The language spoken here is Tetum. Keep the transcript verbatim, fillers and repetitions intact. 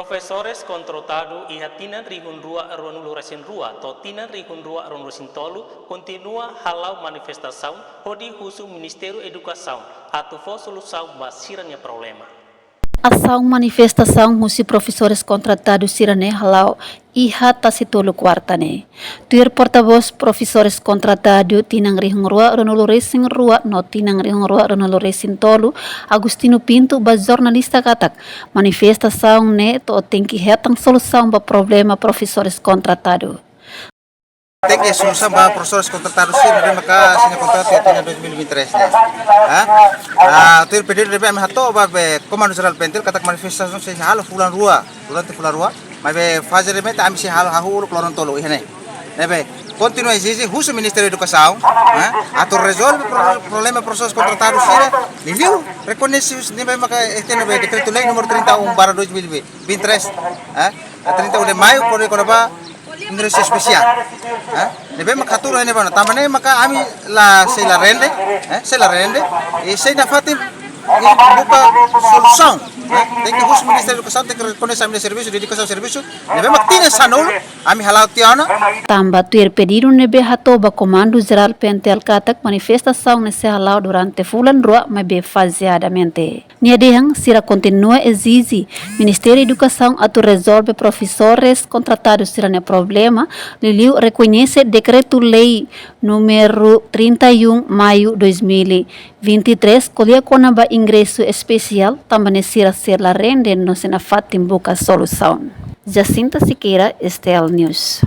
Profesores kontratadu iha tinan rihun rua ruanulu resin rua to'o tinan rihun rua ruanulu resin tolu kontinua hala'o manifestasaun hodi husu Ministériu Edukasaun atu fó solusaun ba sira-nia problema. Asaun manifestasaun husi profesores kontratadu sira-ne'e hala'o iha Tasi Tolu, kuarta ne'e. Tuir portavós profesores kontratadu tinan rihun rua ruanulu resin rua no tinan rihun rua ruanulu resin tolu, Agostinho Pinto, ba jornalista katak manifestasaun ne'e to'o tenke hetan solusaun ba problema profesores kontratadu. Tenke solusaun ba profesores kontratadu sira ne'ebé maka sira-nia kontratu iha tinan dois mil e vinte e três ne'e. Ha? Ah, tuir pedidu ne'ebé ami hato'o ba be Komandu Jerál PNTL katak manifestasaun sei halo fulan rua, durante fulan rua. Maibé faze ne'e ami sei halo hahú uluk loron tolu iha ne'e. Ne'ebé kontinua ezije husu Ministériu Edukasaun, ha? Atu rezolve pro-, problema profesores kontratadu sira, liuliu rekoñese husi ne'ebé maka este ne'ebé Dekretu-Lei númeru trinta e um barra dois mil e vinte e três, ha? Trinta e um de Maio, kona-ba ingresu espesiál. Eh? Ne'ebé maka hatuur iha ne'ebá ona. Tanba ne'e maka ami la sei la rende, eh? Sei la rende, i sei nafatin, i buka solusaun. Eh? Tenke husu Ministériu Edukasaun, tenke rekoñese ami-nia servisu, dedikasaun servisu. Ne'ebé maka tinan sanulu, ami hala'o tiha ona. Tanba tuir pedidu ne'ebé hato'o ba Komandu Jerál PNTL katak manifestasaun ne'e sei hala'o durante fulan rua, maibé fazeadamente. Nia dehan sira kontinua ezije Ministériu Edukasaun atu rezolve profesores kontratadu sira-nia problema, liuliu rekoñese Dekretu-Lei númeru trinta e um Maio dois mil e vinte e três, ko'alia kona-ba ingresu espesiál, tanba ne'e sira sei la rende no sei nafatin buka solusaun. Jacinta Sequeira, STL News.